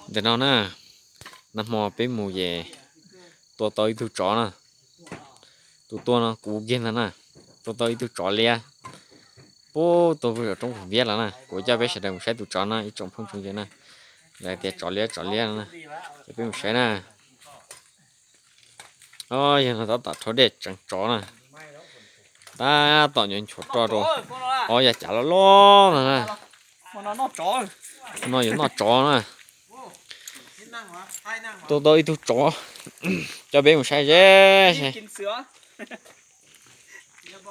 Ntawm no na, nag hmo peb mus ces tua tau ib tug tsov na. Tus tua no kuv kiag ntag na, tua tau ib tug tsov liab. Pub tua pem roob Phoom Viab los na, kuv coj peb sawv daws mus saib tus tsov no ib tsoom phooj tsoom ywg na. Lawv tias tsov liab tsov liab no na, ces peb mus saib na. O, yog no tab tom rhaub dej tseev tsov na. Tab tom nyuam nchuav roj rau ob yam cav loj loj no na. No yuav noj tsov na. Tua tau ib tug tsov, coj peb mus saib ze saib.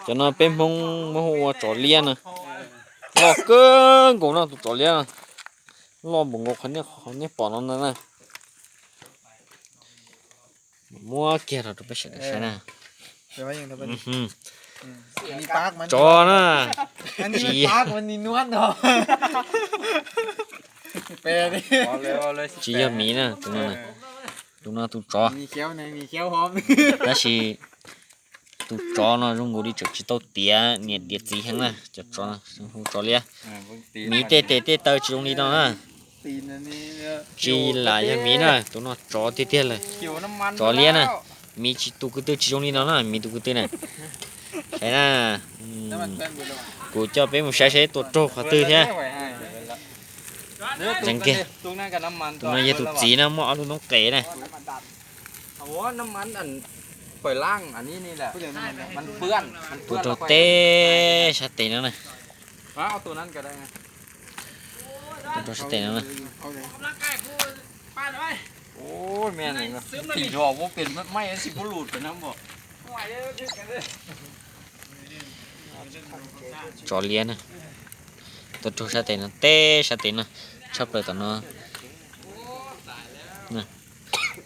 Cov no peb Hmoob muab hu ua tsov liab na. Loj kawg nkaus no tus tsov liab no. Loj npaum nkaus qhov nej pom no ntag na. Muab kiag rau rau peb sawv daws saib na. Tsov na. Tsis, tsis yog miv na, tus no, tus no tus tsov. Tab sis tus tsov no zoo nkaus li tseem tsis tau tiav niam tiav txiv heev na, cov tsov no hu tsov liab. Miv tej tes tej taw tsis zoo li no na. Tsis lam yog miv na, tus no tsov tiag tiag lawm. Tsov liab na, miv tsis tus ko tw tsis zoo li no na, miv tus ko tw na. Saib na, kuv coj peb mus saib saib tua raug qhov twg thiab. Tseev kiag, tus no yog tus txiv na, muaj ob lub noob qes na. Tua raug teb sab tes no na. Tua raug sab tes no na. Tsov liab na. Tua raug sab tes no, teb sab tes no, tshaj plaws tom no.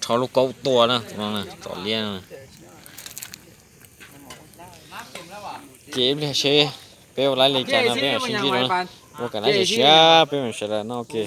Rho lub kaub tua na, tus no na, tsov liab no. Ces ib pliag seb peb ua laib li cas no peb mam sib ntsib dua na. Ua kam lab ces siab peb mam sawv daws noj ua ke.